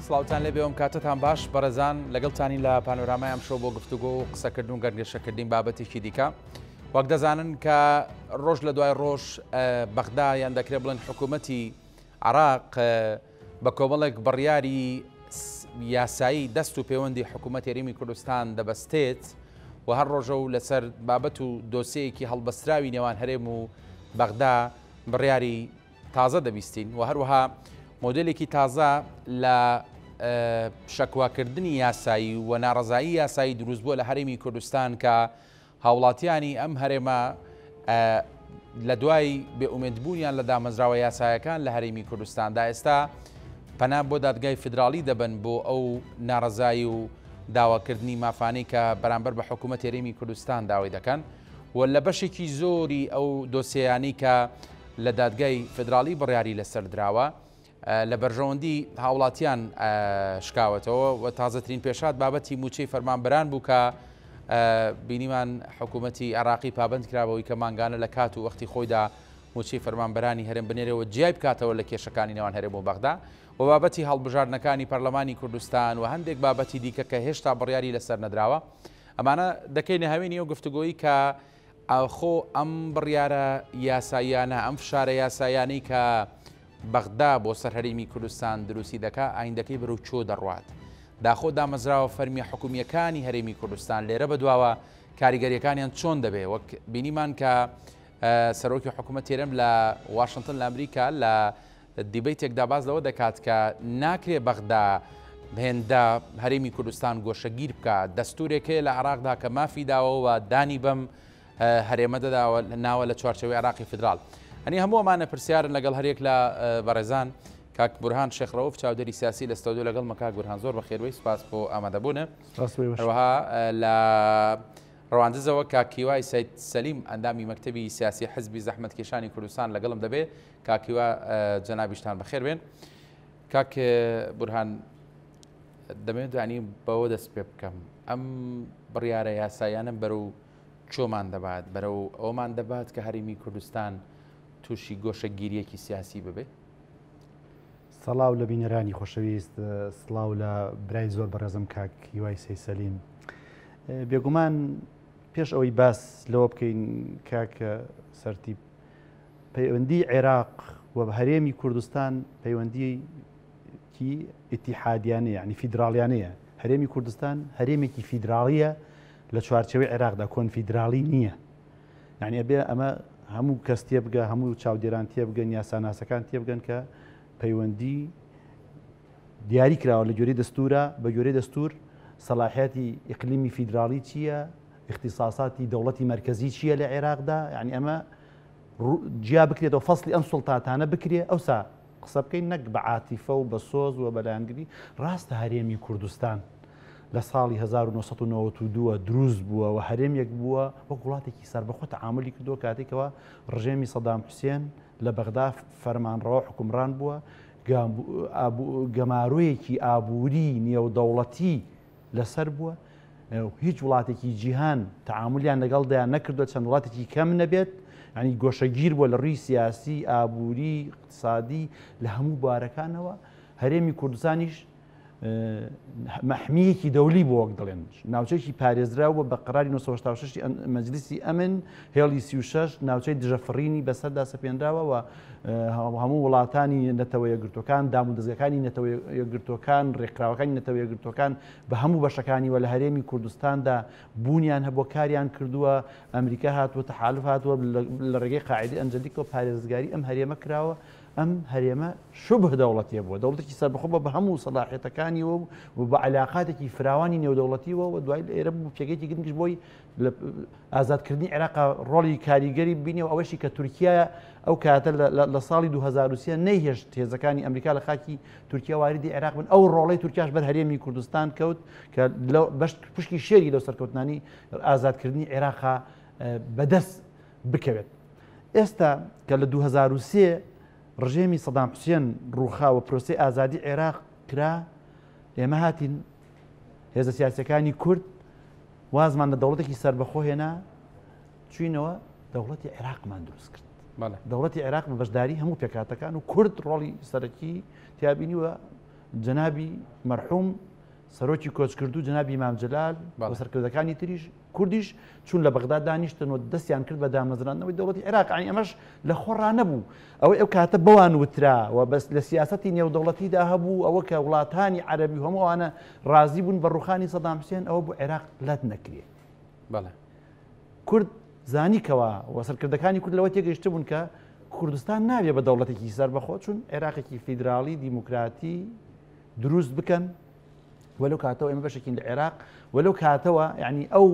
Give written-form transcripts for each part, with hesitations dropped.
سڵاوتان لێبێ ئەم کاتەتان باش بەڕێزان لەگەڵتانین لە پانۆرامای ئەمشەو بۆ گفتوگۆ و قسەکردن و گەنگەشەکردنی بابەتێکی دیکە وەک دەزانن کە ڕۆژ لە دوای ڕۆژ بەغدا یان دەکرێت بڵێن حکوومەتی عراق بە کۆمەڵێک بڕیاری یاسایی دەست و پەیوەندی حکوومەت هەرێمی کوردستان دەبەستێت و هەر ڕۆژە و لەسەر بابەت و دۆسەیەکی هەڵبەستراوی نێوان هەرێم و بەغدا بڕیاری تازە دەبیستین و هەروەها مۆدێلێکی تازە لە شەکواکردنی یاسایی و ناڕەزایی یاسایی دروست بووە لە هەرێمی کوردستان کە هاوڵاتیانی ئەم هەرێمە لە دوای بێئومێدبوونیان لە دامەزراوە یاسایەکان لە هەرێمی کوردستاندا ئێستا پەنا بۆ دادگای فیدراڵی دەبەن بۆ ئەو ناڕەزایی و داواکردنی مافانەی کە بەرامبەر بە حکوومەت هەرێمی کوردستان داوای دەکەن و لە بەشێکی زۆری ئەو دۆسیەیانەی کە لە دادگای فیدراڵی بڕیاری لەسەر دراوە لە بەرژەوەندی هاوڵاتیان شکاوەتەوە و تازەترین پێشات بابەتی موچەی فەرمانبەران بوو کە بینیمان حکوومەتی عێراقی پابند کرابەوەی کە مانگانە لە کات و وەختی خۆیدا موچەی فەرمانبەرانی هەرێم بنێرەوە جیای بکاتەوە لە کێشەکانی نێوان هەرێم و بەغدا و بابەتی هەڵبژاردنەکانی پەرلەمانی کوردستان و هەندێک بابەتی دیکە کە هێشتا بڕیاری لەسەر نەدراوە ئەمانە دەکەینە هەوێنی ئەو گفتوگۆی کە ئاخۆ ئەم بڕیارە یاساییانە، ئەم فشارە یاساییانەی کە بەغدا بۆ سەر هەرێمی کوردستان دروستی دەکا، ئایندەکەی بەرەو کوێ دەڕوات؟ داخۆ دامەزراوە فەرمییە حکومییەکانی هەرێمی کوردستان لێرە بەدواوە کاریگەرییەکانیان چۆن دەبێ؟ وەک بینیمان کە سەرۆکی حکوومەت هەرێم لە واشنتن لە ئەمریکا لە دیبەیتێکدا باس لەوە دەکات کە ناکرێ بەغدا هێندە هەرێمی کوردستان گۆشەگیر بکا، دەستوورێک هەیە لە عێراقدا کە مافی داوە و دانی بەم هەرێمە دەداوە ناوە لە چوارچێوەی عێراقی فیدراڵ. ئەنی هەموو ئەمانە پرسیارن لەگەڵ هەریەک لە بەڕێزان کاک بورهان شێخ ڕەوف چاودێری سیاسی لە ستۆدیۆ لەگەڵ مە. کاک بورهان زۆر بەخێربێی، سوپاس بۆ ئامادەبوونە. هەروەها لە ڕەواندزەوە کاک هیوای سەید سەلیم ئەندامی مەکتەبی سیاسی حزبی زەحمەتکێشانی کوردستان لەگەڵم دەبێ. کاک هیوا جەنابیشتان بەخێر بێن. کاک بورهان دەمەوێت دوانی بەوە دەست پێ بکەم ئەم بڕیارە یاسایانە بەرەو چۆمان دەبات بەرەو ئەومان دەبات کە هەرێمی کوردستان تووشی گۆشەگیریەکی سیاسی ببێ؟ سڵاو لە بینەرانی خۆشەویست سڵاو لە برای زۆر بەڕێزم کاک هیوای سەی سەلیم بێگومان پێش ئەوەی باس لەوە بکەین کاک سەرتیپ پەیوەندی عێراق و هەرێمی کوردستان پەیوەندییەکی ئیتیحادیانەیە، یانی فیدراڵیانەیە. هەرێمی کوردستان هەرێمێکی فیدراڵییە لە چوارچێوەی عێراقدا، کۆنفیدراڵی نییە. یانی ئەبێ ئەمە هەموو کەس تێبگا، هەموو چاودێران تێبگەن، یاساناسەکان تێبگەن کە پەیوەندی دیاری کراوە لە گوێرەی دەستورە، بە گوێرەی دەستور سەلاحیاتی ئیقلیمی فیدراڵی چییە، ئیختیساساتی دەوڵەتی مەرکەزی چییە لە عێراقدا، یانی ئەمە جیا بکرێتەوە فەصلی ئەم سوڵتاتانە بکرێ ئەوسا قسە بکەین نەک بە عاتیفە و بە سۆز و بە لایەنگری ڕاستە هەرێمی کوردستان لە ساڵی 1992 دروست بووە و هەرێمێک بووە وەک وڵاتێکی سەربەخۆ تەعاملی کردووە کاتێکەوە ڕژێمی سەدام حوسێن لە بەغدا فەرمانڕەوا حکومڕان بووە گەمارۆیەکی ئابووری نێودەوڵەتی لەسەر بووە هیچ وڵاتێکی جیهان تەعامولیان لەگەڵدا نەکردووە چەند وڵاتێکی کەم نەبێت ینی گۆشەگیر بووە لە ڕووی سیاسی ئابووری اقتصادی لە هەموو بوارەکانەوە هەرێمی کوردستانیش مەحمیەکی دەولی بۆ وەک دەڵێن ناوچەیەکی پارێزراو بووە بە قەراری 1986 مەجلیسی ئەمن هێڵی 36 ناوچەی دژەفڕینی بەسەردا سەپێنراوە و هەموو وڵاتانی نەتەوە یەکگرتووەکان، دامودەزگاکانی نەتەوە یەکگرتووەکان، ڕێکخراوەکانی نەتەوە یەکگرتووەکان بە هەموو بەشەکانیوە لە هەرێمی کوردستاندا بوونیان هەبووە، کاریان کردووە، ئەمریکا هاتووە، تەحالف هاتووە، لە ڕێگەی قاعیدەی ئەنجەلیکەوە پارێزگاری ئەم هەرێمە کراوە، ئەم هەرێمە شوبه دەوڵەتیە بووە، دەوڵەتێکی سەربەخۆ بووە بە هەموو سەلاحیەتەکانیەوە و بە عەلاقاتێکی فراوانی نێودەوڵەتیەوە و دوای ئێرە بوو پێگەیەکی گرنگیش بۆی لە ئازادکردنی عێراق ڕۆڵی کاریگەری بینی و ئەوەشی کە تورکیا ئەو کاتە لە ساڵی 2023 نەیهێشت هێزەکانی ئەمریکا لە خاکی تورکیا واردی عێراق بن ئەو ڕۆڵەی تورکیاش بەر هەرێمی کوردستان کەوت کە بەش پشکی شێری لەو سەرکەوتنانی ئازادکردنی عێراقا بەدەست بکەوێت ئێستا کە لە 2023 ڕژێمی سەدام حوسێن ڕووخاوە پرۆسەی ئازادی عێراق کرا ئێمە هاتین هێزە سیاسەکانی کورد وازمان لە دەوڵەتێکی سەربەخۆ هێنا چوینەوە دەوڵەتی عێراقمان دروست کرد دەوڵەتی عێراق بە بەشداری هەموو پێکاتەکان و کورد ڕۆڵی سەرەکی تیابینی و جەنابی مەرحوم سەرۆکی کۆچکردوو جەنابی مام جەلال و سەرکردەکانی تریش کوردیش چوون لە بەغدا دانیشتن و دەستیان کرد بە دامەزراندنەوەی دەوڵەتی عێراق یانی ئەمەش لە خۆڕا نەبوو ئەوەی ئەو کاتە بەوان وترا و بەس لە سیاسەتی نێودەوڵەتیدا هەبوو ئەوە کە وڵاتانی عەرەبی و هەموو ئەوانە ڕازی بوون بە ڕوخانی سەدام حوسێن ئەوە بوو عێراق لەت نەکرێ. بەڵێ. کورد زانی کەوا و سەرکردەکانی کورد لەوە تێگەیشتبوون کە کوردستان نابێ بە دەوڵەتێکی سەربەخۆ چون عێراقێکی فیدراڵی دیموکراتی دروست بکەن و لەو کاتەوە ئێمە بەشێکین لە عێراق و لەو کاتەوە یعنی ئەو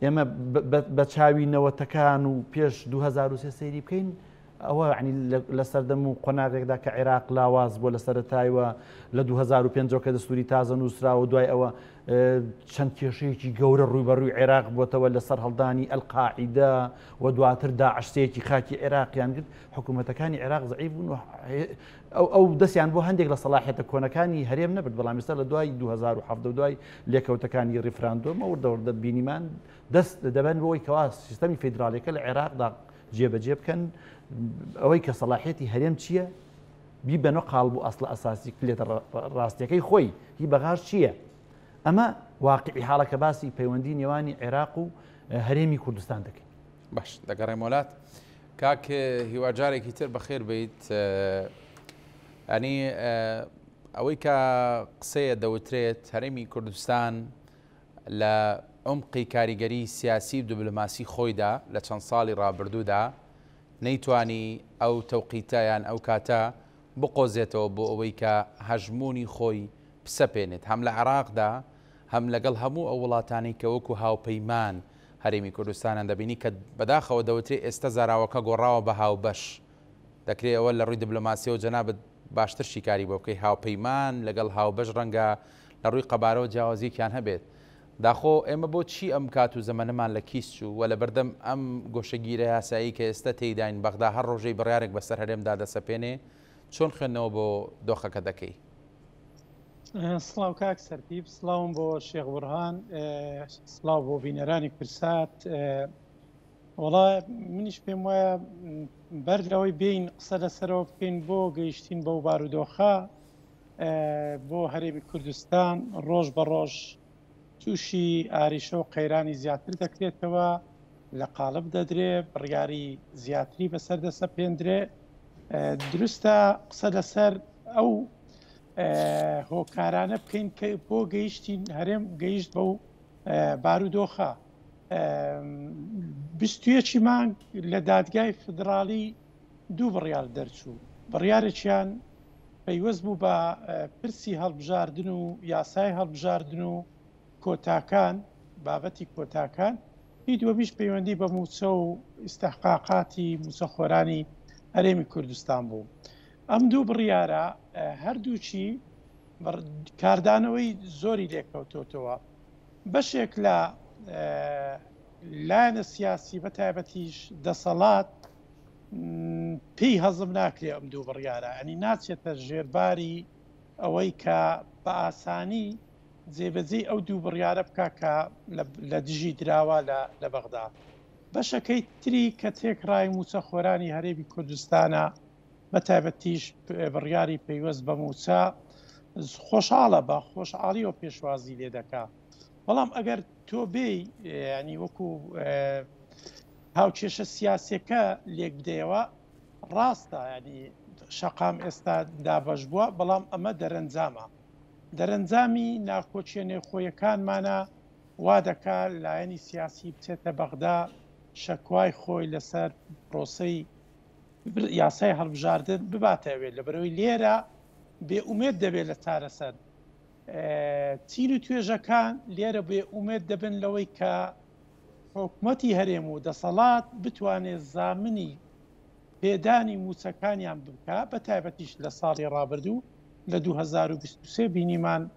ئێمە بە چاوی نەوەتەکان و پێش 2023 سەیری بکەین ئەوە یعنی لە سەردەم و قۆناغێکدا کە عێراق لاواز بووە لە سەرەتایوە لە 2005 کە دەستوری تازە نووسراوە دوای ئەوە چەند کێشەیەکی گەورە ڕووبەڕووی عێراق بووەتەوە لە سەرهەڵدانی ئەلقاعیدە و دواتر داعش سێیەکی خاکی عێراقیان گرت حکوومەتەکانی عێراق زەعیف بوون و ئەو ئەو دەستیان بۆ هەندێک لە سەڵاحیەتە کۆنەکانی هەرێم نەبرد بەڵام ئێستا لە دوای 2017 و دوای لێکەوتەکانی ڕیفراندۆمە وردە وردە بینیمان دەست دەبەن بۆی کەوا سیستەمی فیدراڵیەکە لە عێراقدا جێبەجێ بکەن ئەوەی کە سەڵاحیەتی هەرێم چییە بیبەنۆ قاڵب و ئەسڵە ئەساسی کلێتە ڕاستیەکەی خۆی هی بەغاش چییە ئەمە واقعی حاڵە کە باسی پەیوەندی نێوانی عێراق و هەرێمی کوردستان دەکەین. باش دەگەڕێمەوە لات کاک هیوا جارێکی تر بەخێر بیت ئەنی ئەوەی کە قسەیە دەوترێت هەرێمی کوردستان لە عمقی کاریگەری سیاسی و دیبلۆماسی خۆیدا لە چەند ساڵی ڕابردوودا نەیتوانی ئەو تەوقیتە یان ئەو کاتە بقۆزێتەوە بۆ ئەوەی کە هەژموونی خۆی بسەپێنێت هەم لە عێراقدا هەم لەگەڵ هەموو ئەو وڵاتانەی کە وەکو هاوپەیمان هەرێمی کوردستانیان دەبینی کە بەداخەوە دەوترێ ئێستا زاراوەکە گۆڕاوە بە هاوبەش دەکرێ ئەوە لە ڕووی دبلۆماسیەوە جەنابت باشتر شیکاری بۆ بکەی هاوپەیمان لەگەڵ هاوبەش ڕەنگە لە ڕووی قەبارەوە جیاوازیەکیان هەبێت داخۆ ئێمە بۆ چی ئەم کات و زەمەنەمان لە کیس چوو و لەبەردەم ئەم گۆشەگیرە یاسایی کە ئێستا تێیداین بەغدا هەر ڕۆژەی بڕیارێک بەسەر هەرێمدا دەسەپێنێ چۆن خوێندنەوە بۆ دۆخەکە دەکەی؟ سڵاو کاک سەرتیپ، سڵاوم بۆ شێخ بورهان، سڵاو بۆ بینەرانی کوردسات. وەڵا منیش پێم وایە بەر لەوەی بێین قسە لەسەرەوە بکەین بۆ گەیشتین بەو بارودۆخە بۆ هەرێمی کوردستان ڕۆژ بە ڕۆژ تووشی ئاریشە و قەیرانی زیاتر دەکرێتەوە لە قاڵب دەدرێ بڕیاری زیاتری بەسەر دەسەپێندرێ دروستە قسە لەسەر ئەو هۆکارانە بکەین کە بۆ گەیشتین هەرێم گەیشت بەو بارودۆخە بیستویەکی مانگ لە دادگای فدراڵی دوو بڕیار دەرچوو بڕیارێکیان پەیوەست بوو بە پرسی هەڵبژاردن و یاسای هەڵبژاردن و کۆتاکان بابەتی کۆتاکان هی دووەمیش پەیوەندی بە مووچە و ئیستحقاقاتی مووچەخۆرانی هەرێمی کوردستان بوو ئەم دوو بڕیارە هەردووکی کاردانەوەی زۆری لێکەوتۆتەوە بەشێک لە لایەنە سیاسی بە تایبەتیش دەسەڵات پێی هەزم ناکرێ ئەم دوو بڕیارە ئەنی ناچێتە ژێرباری ئەوەی کە بە ئاسانی جێبەجێی ئەو دوو بڕیارە بکا کە لە دژی دراوە لە بەغدا. بەشەکەی تری کە تێکڕای مووچەخۆرانی هەرێمی کوردستانە بە تایبەتیش بڕیاری پەیوەست بە مووچە خۆشحاڵە بە خۆشحاڵیەوە پێشوازی لێ دەکا. بەڵام ئەگەر تۆ بێی ینی وەکو هاوکێشە سیاسەکە لێک بدەیەوە ڕاستە ینی شەقام ئێستا دابەش بووە بەڵام ئەمە دەرەنجامە دەرەنجامی ناکۆکیە نێوخۆیەکانمانە وا دەکا لایەنی سیاسی بچێتە بەغدا شەکوای خۆی لەسەر پرۆسەی یاسای هەڵبژاردن بباتە ئەوێ لەبەرئەوەی لێرە بێ ئومێد دەبێت لە چارەسەر چین و توێژەکان لێرە بێ ئومێد دەبن لەوەی کە حکومەتی هەرێم و دەسەڵات بتوانێت زامنی پێدانی مووچەکانیان بکا، بە تایبەتیش لە ساڵی ڕابردوو لە 2023 بینیمان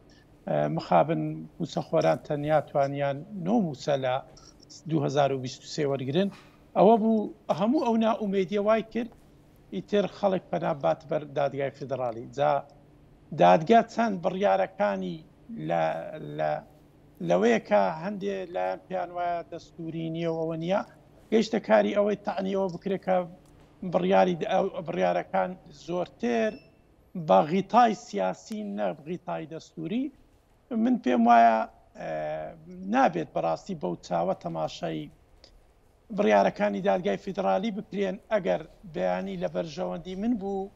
مخابن مووچەخۆران تەنیا توانیان نۆ مووچە لە 2023 وەرگرن، ئەوە بوو هەموو ئەو نائومێدیە وای کرد ئیتر خەڵک پەنا بات بەر دادگای فیدڕاڵی. جا دادگا چەند بڕیارەکانی لە لە لەوەیە کە هەندێ لایەن پێیان وایە دەستووری نییە و ئەوە نییە، گەیشتە کاری ئەوەی تەعنی ئەوە بکرێت کە بڕیاری بڕیارەکان زۆرتر بە غیتای سیاسی نە غیتای دەستوری، من پێم وایە نابێت بەڕاستی بەو چاوە تەماشای بڕیارەکانی دادگای فیدرالی بکرێن، ئەگەر بەیانی لە بەرژەوەندی من بوو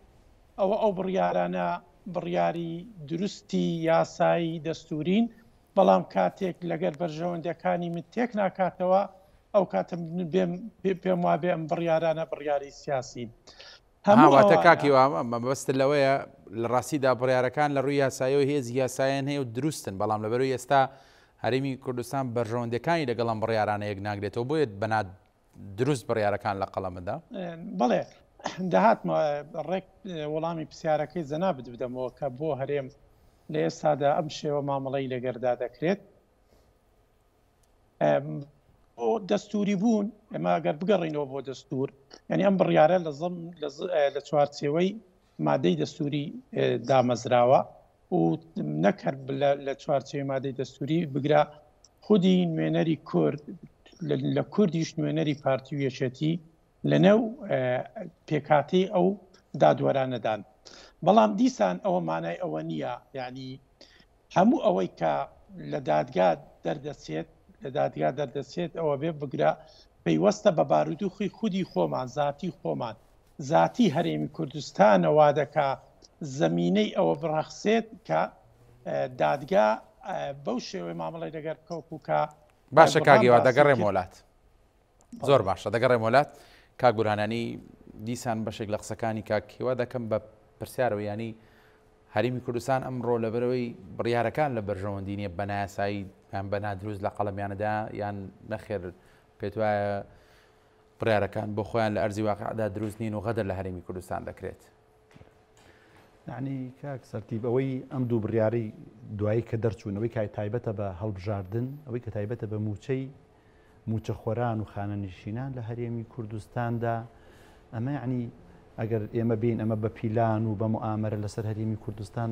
ئەوە ئەو بڕیارانە بڕیاری دروستی یاسایی دەستورین، بەڵام کاتێک لەگەر بەرژەوەندیەکانی من تێک ناکاتەوە ئەو کاتە من بێم پێم وابێ ئەم بڕیارانە بڕیاری سیاسین. هەموو واتە کاک هیوا مەبەستت لەوەیە لە ڕاستیدا بڕیارەکان لە ڕووی یاساییەوە هێزی یاسایان هەیە و دروستن بەڵام لەبەرەوەی ئێستا هەرێمی کوردستان بەرژەوەندەکانی لەگەڵ ئەم بڕیارانە یەک ناگرێتەوە بۆیە بە نادروست بڕیارەکان لە قەڵەمدا. بەڵێ دەهاتمە ڕێک وەڵامی پرسیارەکەی جەنابت بدەمەوە کە بۆ هەرێم لە ئێستادا ئەم شێوە مامەڵەی لەگەردا دەکرێت. بۆ دەستوری بوون ئێمە گەر بگەڕینەوە بۆ دەستور یعنی ئەم بڕیارە لە زم لە چوارچێوەی مادەی دەستوری دامەزراوە و نەکرد لە چوارچێوەی مادەی دەستوری بگرە خودی نوێنەری کورد لە کوردیش نوێنەری پارتی و یەکێتی لەنێو پێکهاتەی ئەو دادوەرانەدان. بەڵام دیسان ئەوە مانای ئەوە نییە یعنی هەموو ئەوەی کە لە دادگا دەردەچێت لە دادگا دەردەچێت ئەوە بێ بگرە پەیوەستە بە بارودوخی خودی خۆمان زاتی خۆمان زاتی هەرێمی کوردستانە وا دەکا زەمینەی ئەوە بڕەخسێت کە دادگا بەو شێوەی مامەڵەی لەگەر بکەوکو کە باشە کاک هیوا دەگەڕێمەوە لات. زۆر باشە دەگەڕێمەوە لات کاک بورهانانی دیسان بەشێک لە قسەکانی کاک هیوا دەکەم بە پرسیارەوە ینی هەرێمی کوردستان ئەمڕۆ لەبەرەوەی بڕیارەکان لە بەرژەوەندی نییە بە نایاسایی یان بە نادروست لە قەڵەمیانەدا یان نەخێر پێت وایە بڕیارەکان بۆ خۆیان لە ئەرزی واقعدا دروست نین و غەدر لە هەرێمی کوردستان دەکرێت. یعنی کاک سەرتیب ئەوەی ئەم دوو بڕیارەی دوایی کە دەرچوون ئەوەی کە تایبەتە بە هەڵبژاردن ئەوەی کە تایبەتە بە مووچەی مووچەخۆران و خانەنشینان لە هەرێمی کوردستاندا، ئەمە یەعنی ئەگەر ئێمە بێین ئەمە بە پیلان و بە موئامەرە لەسەر هەرێمی کوردستان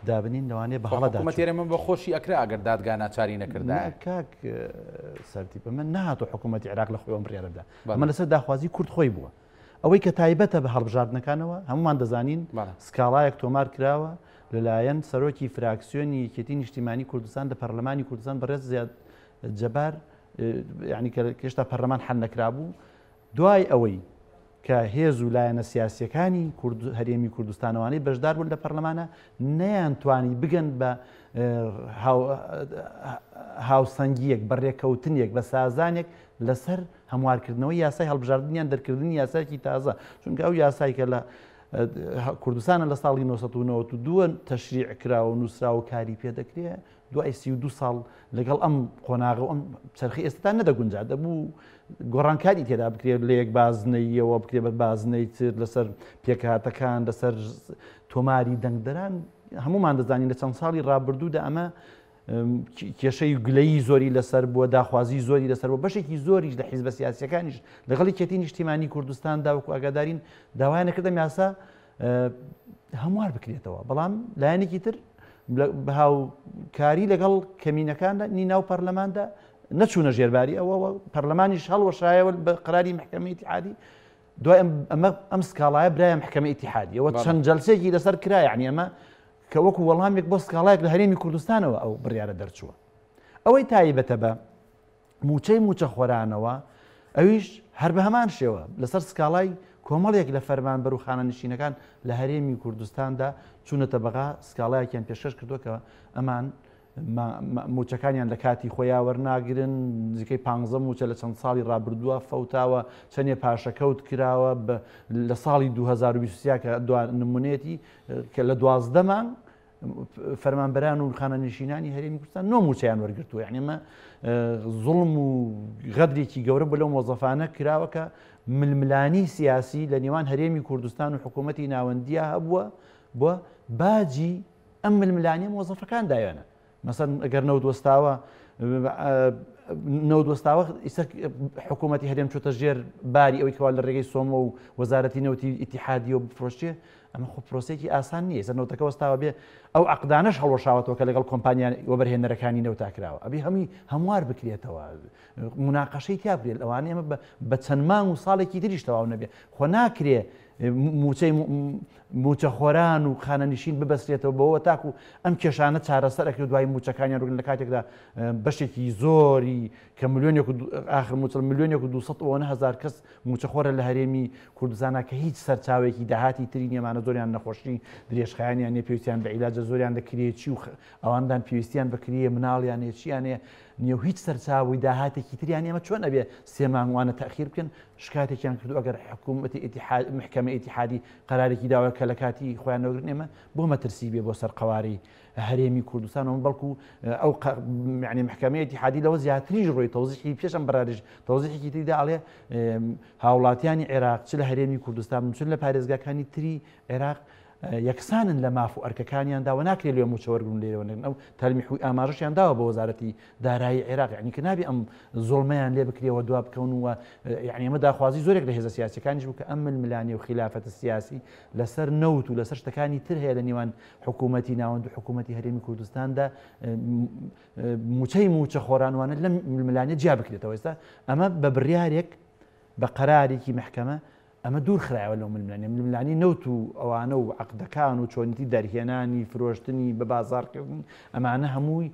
دابنین لەوانەیە بە هەڵەدا حکوومەتی هەرێم بە خۆشی ئەکرا ئەگەر دادگا ناچاری نەکردایە. نا کاک سەرتیپ ئەمە نەهاتوو حکوومەتی عێراق لە خۆی ئەم بڕیارە بدا، ئەمە لەسەر داخوازی کورد خۆی بووە. ئەوەی کە تایبەتە بە هەڵبژاردنەکانەوە هەمومان دەزانین سکاڵایەک تۆمار کراوە لەلایەن سەرۆکی فراکسیۆنی یەکێتی نیشتیمانی کوردستان لە پەرلەمانی کوردستان بەڕێز زیاد جەبار یعنی کە هێشتا پەرلەمان حل نەکرابوو دوای ئەوەی کە هێز و لایەنە سیاسیەکانی کورد هەرێمی کوردستانەوانەی بەشدار بوون لە پەرلەمانە نەیانتوانی بگەن بە هاوسەنگیەک بە ڕێکەوتنێک بە سازانێک لەسەر هەموارکردنەوەی یاسای هەڵبژاردن یان دەرکردنی یاسایەکی تازە، چونکە ئەو یاسای کە لە کوردستانە لە ساڵی 1992 تەشریع کراوە و نووسراوە و کاری پێ دەکرێ دوای 32 ساڵ لەگەڵ ئەم قۆناغە و ئەم چەرخی ئێستا نەدەگونجا دەبوو گۆڕانکاری تێدا بکرێت لە یەک بازنەیەوە بکرێ بە بازنەی تر لەسەر پێکهاتەکان لەسەر تۆماری دەنگدەران هەمومان دەزانین لە چەند ساڵی ڕابردوودا ئەمە کێشەی گلەیی زۆری لەسەر بووە، داخوازی زۆری لەسەر بووە، بەشێکی زۆریش لە حیزبە سیاسیەکانیش لەگەڵ یەکێتی نیشتیمانی کوردستاندا وەکو ئاگادارین داوایان کرد ئەم یاسا هەموار بکرێتەوە، بەڵام لایەنێکی تر بە هاوکاری لەگەڵ کەمینەکان نی ناو پەرلەماندا نەچوونە ژێرباری ئەوەوە، پەرلەمانیش هەڵوەشایەوە بە قەراری مەحکەمەی ئیتیحادی. دوای ئەمە ئەم سکاڵایە برایە مەحکەمەی ئیتیحادیەوە چەند جەلسێکی لەسەر کرا، یعنی ئەمە کە وەکو وەڵامێک بۆ سکاڵایەک لە هەرێمی کوردستانەوە ئەو بڕیارە دەرچووە. ئەوەی تایبەتە بە مووچەی مووچەخۆرانەوە، ئەویش هەر بە هەمان شێوە لەسەر سکاڵای کۆمەڵێک لە فەرمانبەر و خانەنشینەکان لە هەرێمی کوردستاندا چوونەتە بەغا سکاڵایەکیان پێشکەش کردووە کە ئەمان مووچەکانیان لە کاتی خۆیا وەرناگرن، نزیکەی پانزە مووچە لە چەند ساڵی ڕابردووە فەوتاوە، چەندێ پاشەکەوت کراوە، لە ساڵی 2023 کە دوا نمونەیەتی کە لە 12 مانگ فەرمانبەران و خانەنشینانی هەرێمی کوردستان نۆ مووچەیان وەرگرتووە. یعنی ئەمە زوڵم و غەدرێکی گەورە بۆ لەو مۆزەفانە کراوە کە ململانی سیاسی لە نێوان هەرێمی کوردستان و حکوومەتی ناوەندیە هەبووە بۆ باجی ئەم ململانێ مۆزەفەکان دایانە. مەسەن ئەگەر نەوت وەستاوە نەوت وەستاوە ئیستا حکوومەتی هەرێم چۆتە ژێر باری ئەوەی کەوا لە ڕێگەی سۆمە و وەزارەتی نەوتی ئیتیحادیەوە بفرۆشێ، ئەمە خۆ پرۆسەیەکی ئاسان نییە. ئێستا نەوتەکە وەستاوە بێ ئەو عەقدانەش هەڵوەشاوەتەوە کە لەگەڵ کۆمپانیا وەبەرهێنەرەکانی نەوتا کراوە، ئەبێ هەمووی هەموار بکرێتەوە، مناقەشەی تیا بکرێت. لەوانەیە ئەمە بە چەند مانگ و ساڵێکی تریش تەواو نەبێ. خۆ ناکرێ مووچەی مووچەخۆران و خانەنشین ببەسترێتەوە بەوە تاکو ئەم کێشانە چارەسەر ئەکرێت دوای مووچەکانیان ڕوون لە کاتێکدا بەشێکی زۆری کە ملیۆنێک و ئاخر مووچە ملیۆنێک و 200 هەزار کەس مووچەخۆرە لە هەرێمی کوردستانە کە هیچ سەرچاوێکی داهاتی تری نیەمانە زۆریان نەخۆشی درێژخایەنیان نیە پێویستیان بە عیلاجە زۆریان لە کرێچی و ئەواندان پێویستیان بە کرێ مناڵیان هەیە چیان هەیە نیە و هیچ سەرچاوەی داهاتێکی تریان ئێمە چۆن ئەبێ سێ مانگ وانە تەخیر بکەن شکاتێکیان کردو ئەگەر حکوومەتی ئیتیحاد محکەمە ئیتیحادی قەرارێکی داوە کە لە کاتی خۆیان نەگرن ئێمە بۆ مەترسی بێ بۆ سەر قەوارەی هەرێمی کوردستان و بەڵکو ئەو یعنی محکمە ئیتیحادی لەوە زیاتریش ڕۆی تەوزیحی پێش ئەم بەراریش تەوزیحێکی تریدا ئەڵێ هاوڵاتیانی عێراق چ لە هەرێمی کوردستان چ لە پارێزگاکانی تری عێراق یەکسانن لە ماف و ئەرکەکانیاندا و ناکرێت لێ مووچە وەرگرن لێرەوە نەگرن ئەو تەلمیح و ئاماژەشیان داوە بە وەزارەتی دارایی عێراق یعنی کە نابێ ئەم زوڵمەیان لێ بکرێەوە دوا بکەون و یعنی ئەمە داخوازی زۆرێک لە هێزە سیاسەکانیش بوو کە ئەم ململانێ و خلافەتە سیاسی لەسەر نەوت و لەسەر شتەکانی تر هەیە لە نێوان حکوومەتی ناوەند و حکوومەتی هەرێمی کوردستاندا مووچەی مووچە خۆرانوانە لەم ململانێ جیا بکرێتەوە ئێستا ئەمە بە بڕیارێک بە قەرارێکی مەحکەمە ئەمە دوور خرایەوە لەو ململانێ، ململانێی نەوت و ئەوانە و عەقدەکان و چۆنیتی دەرهێنانی، فرۆشتنی، بە بازاڕکردن، ئەمانە هەمووی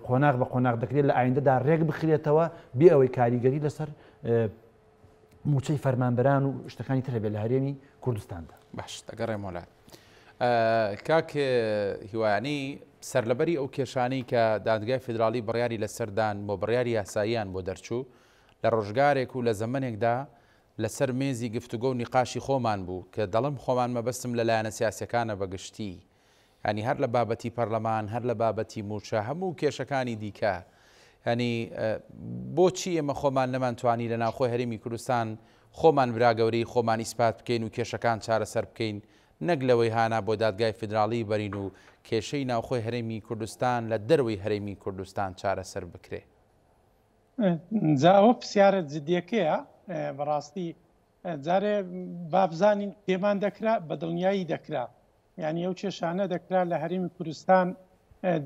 قۆناغ بە قۆناغ دەکرێت لە ئایندەدا ڕێک بخرێتەوە بێ ئەوەی کاریگەری لەسەر مووچەی فەرمانبەران و شتەکانی تر هەبێت لە هەرێمی کوردستاندا. باش دەگەڕێمەوە لات کاک هیوایانی سەرلەبەری ئەو کێشانەی کە دادگای فیدراڵی بڕیاری لەسەردان بۆ بڕیاری یاساییان بۆ دەرچوو لە ڕۆژگارێک و لە زەمەنێکدا لەسەر مێزی گفتوگۆ و نیقاشی خۆمان بوو، کە دەڵێم خۆمان مەبەستم لە لایەنە سیاسیەکانە بە گشتی، یانی هەر لە بابەتی پەرلەمان، هەر لە بابەتی مووچە، هەموو کێشەکانی دیکە، یانی بۆچی ئێمە خۆمان نەمانتوانی لە ناوخۆی هەرێمی کوردستان خۆمان برا گەورەی خۆمان ئیسپات بکەین و کێشەکان چارەسەر بکەین، نەک لەوەی هانا بۆ دادگای فیدراڵی بەرین و کێشەی ناوخۆی هەرێمی کوردستان لە دەرەوەی هەرێمی کوردستان چارەسەر بکرێ. جا ئەوە پرسیارە جدیەکەیە بەڕاستی جارێ بابزانین پێمان دەکرا بە دڵنیایی دەکرا یعنی ئەو کێشانە دەکرا لە هەرێمی کوردستان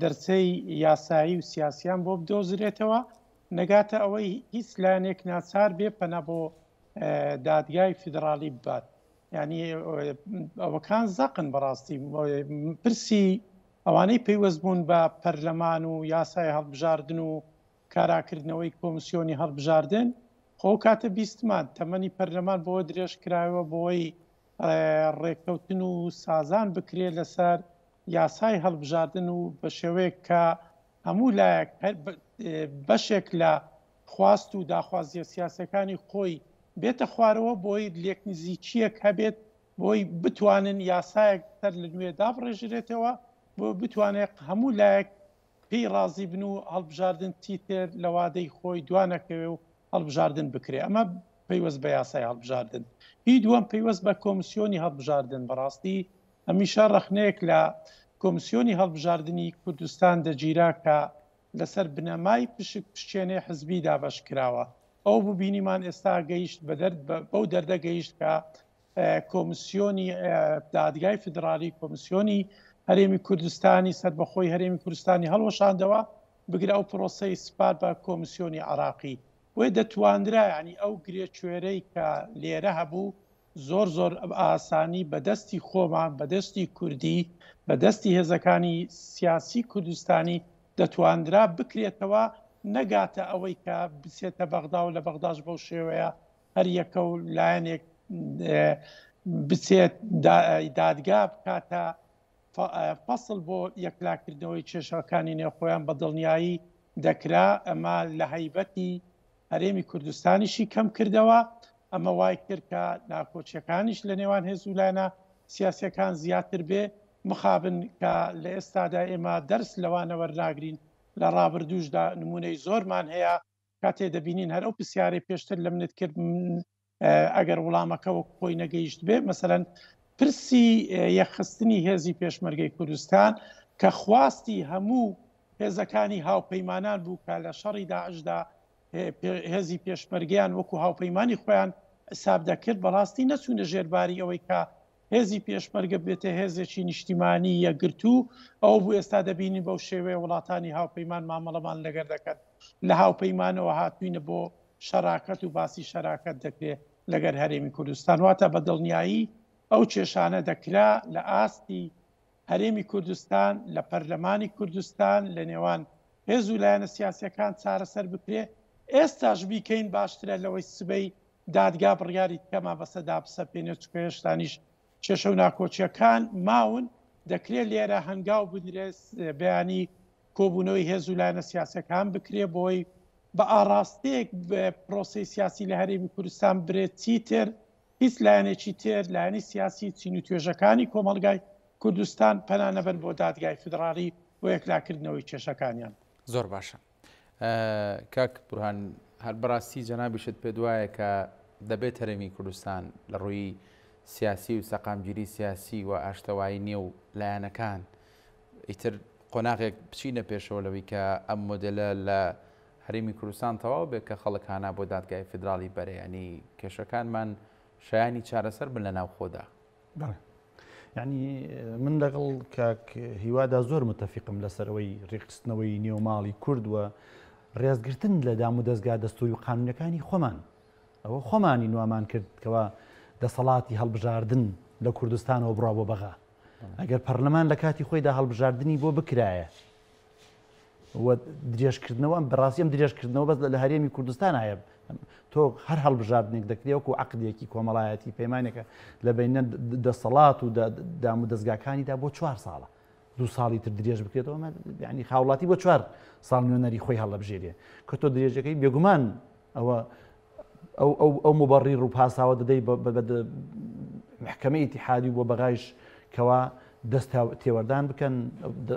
دەرچەی یاسایی و سیاسیان بۆ بدۆزرێتەوە نەگاتە ئەوەی هیچ لایەنێک ناچار بێ پەنا بۆ دادگای فیدراڵی ببات یعنی ئەوەکان زەقن بەڕاستی پرسی ئەوانەی پەیوەست بوون بە پەرلەمان و یاسای هەڵبژاردن و کاراکردنەوەی کۆمسیۆنی هەڵبژاردن، خۆ ئەو کاتە بیستمان تەمەنی پەرلەمان بەوە درێژ کرایەوە بۆی ڕێککەوتن و سازان بکرێت لەسەر یاسای هەڵبژاردن و بە شێوەیەک کە هەموو لایەک بەشێک لە خواست و داخوازیە سیاسەکانی خۆی بێتە خوارەوە بۆی لێکنزیکیەک هەبێت بۆی بتوانن یاسایەک سەر لە نوێ دابڕێژرێتەوە بۆ بتوانێت هەموو لایەک پێی ڕازی بن و هەڵبژاردن چیتر لە وادەی خۆی دوا نەکەوێ و هەڵبژاردن بکرێ ئەمە پەیوەست بە یاسای هەڵبژاردن هی دووەم پەیوەست بە کۆمسیۆنی هەڵبژاردن بەڕاستی هەمیشە ڕەخنەیەک لە کۆمسیۆنی هەڵبژاردنی کوردستان دەگیرا کە لەسەر بنەمای پشک پشکێنەی حزبی دابەش کراوە ئەو بوو بینیمان ئێستا گەیشت بە دەرد بەو دەردە گەیشت کە کۆمسیۆنی دادگای فیدرالی کۆمسیۆنی هەرێمی کوردستانی سەربەخۆی هەرێمی کوردستانی هەڵوەشاندەوە بگرە ئەو پرۆسەی سپارد بە کۆمسیۆنی عراقی بۆیە دەتواندرا ینی ئەو گرێ کوێرەی کە لێرە هەبوو زۆر زۆر ئاسانی بەدەستی خۆمان بەدەستی کوردی بەدەستی هێزەکانی سیاسی کوردستانی دەتواندرا بکرێتەوە نەگاتە ئەوەی کە بچێتە بەغدا و لە بەغداش بەو شێوەیە هەر یەکە و لایەنێک بچێت دادگا بکاتە فەسڵ بۆ یەکلاکردنەوەی کێشەکانی نێوخۆیان بە دڵنیایی دەکرا ئەمە لە هەیبەتی هەرێمی کوردستانیشی کەم کردەوە ئەمە وای کرد کە ناکۆچیەکانیش لە نێوان هێز و لایەنە سیاسەکان زیاتر بێ مخابن کە لە ئێستادا ئێمە دەرس لەوانە وەرناگرین لە ڕابردووشدا نمونەی زۆرمان هەیە کاتێ دەبینین هەر ئەو پرسیارەی پێشتر لە منت کرد ئەگەر وڵامەکە وەک خۆی نەگەیشت بێ مەسەەن پرسی یەکخستنی هێزی پێشمەرگەی کوردستان کە خواستی هەموو هێزەکانی هاوپەیمانان بوو کە لە شەڕی داعشدا هێزی پێشمەرگیان وەکو هاوپەیمانی خۆیان حساب دەکرد بەڕاستی نەچوونە ژێرباری ئەوەی کە هێزی پێشمەرگە ببێتە هێزێکی نیشتیمانی یەکگرتوو، ئەوە بوو ئێستا دەبینین بەو شێوەیە وڵاتانی هاوپەیمان مامەڵەمان لەگەر دەکەن، لە هاوپەیمانەوە هاتووینە بۆ شەراکەت و باسی شەراکەت دەکرێت لەگەر هەرێمی کوردستان، واتە بە دڵنیایی. ئەو کێشانە دەکرا لە ئاستی هەرێمی کوردستان، لە پەرلەمانی کوردستان، لە نێوان هێز و لایەنە سیاسیەکان چارەسەر بکرێ، ئێستاش بیکەین باشترە لەوەی سبەی دادگا بڕیاری دیکەمان بەسەردا بسەپێنێ، چونکە هێشتانیش کێشە و ناکۆکیەکان ماون، دەکرێ لێرە هەنگاو بنرێت، بەیانی کۆبوونەوەی هێز و لایەنە سیاسیەکان بکرێ بۆی بە ئاڕاستەیەک پرۆسەی سیاسی لە هەرێمی کوردستان برێت، چیتر هیچ لایەنێکی تر، لایەنی سیاسی، چین و توێژەکانی کۆمەڵگای کوردستان پەنا نەبەن بۆ دادگای فیدڕاڵی بۆ یەکلاکردنەوەی کێشەکانیان. زۆر باشە کاک بورهان هەر بەڕاستی جەنابیشت پێت وایە کە دەبێت هەرێمی کوردستان لە ڕووی سیاسی و سەقامگیری سیاسی و ئاشتەوایی نێو لایەنەکان ئیتر قۆناغێک بچینە پێشەوە لەوەی کە ئەم مۆدێلە لە هەرێمی کوردستان تەواو بێت کە خەڵک هانا بۆ دادگای فیدراڵی بەرێ یانی کێشەکانمان شایانی چارەسەر بن لە ناوخۆدا. بەڵێ یعنی من لەگەڵ کاک هیوادا زۆر متفقم لەسەر ئەوەی ڕێکخستنەوەی نێوماڵی کورد و ڕێزگرتن لە دام و دەستگا دەستوری و قانونەکانی خۆمان ئەوە خۆمانی نوامان کرد کەوا دەسەڵاتی هەڵبژاردن لە کوردستانەوە بڕا بۆ بەغا ئەگەر پەرلەمان لە کاتی خۆیدا هەڵبژاردنی بۆ بکرایە و درێژکردنەوە ئەم بەڕاستی ئەم درێژکردنەوە بەس لە هەرێمی کوردستان هەیە تۆ هەر هەڵبژاردنێک دەکرێت وەکو عقدێکی کۆمەڵایەتی پەیمانێکە لە بینە دەسەڵات و دام و دەستگاکانیدا بۆ چوار ساڵە دو ساڵی تر درێژ بکرێتەوە ینی خاوڵاتی بۆ چوار ساڵ نوێنەری خۆی هەڵەبژێرێ کە تۆ درێژەکەی بێگومان ئەوە ئەو ئەو ئەو موبەڕیر و پاساوە دەدەی بە محکەمەی ئیتیحادی و بۆ بەغایش کەوا دەست تێوەردان بکەن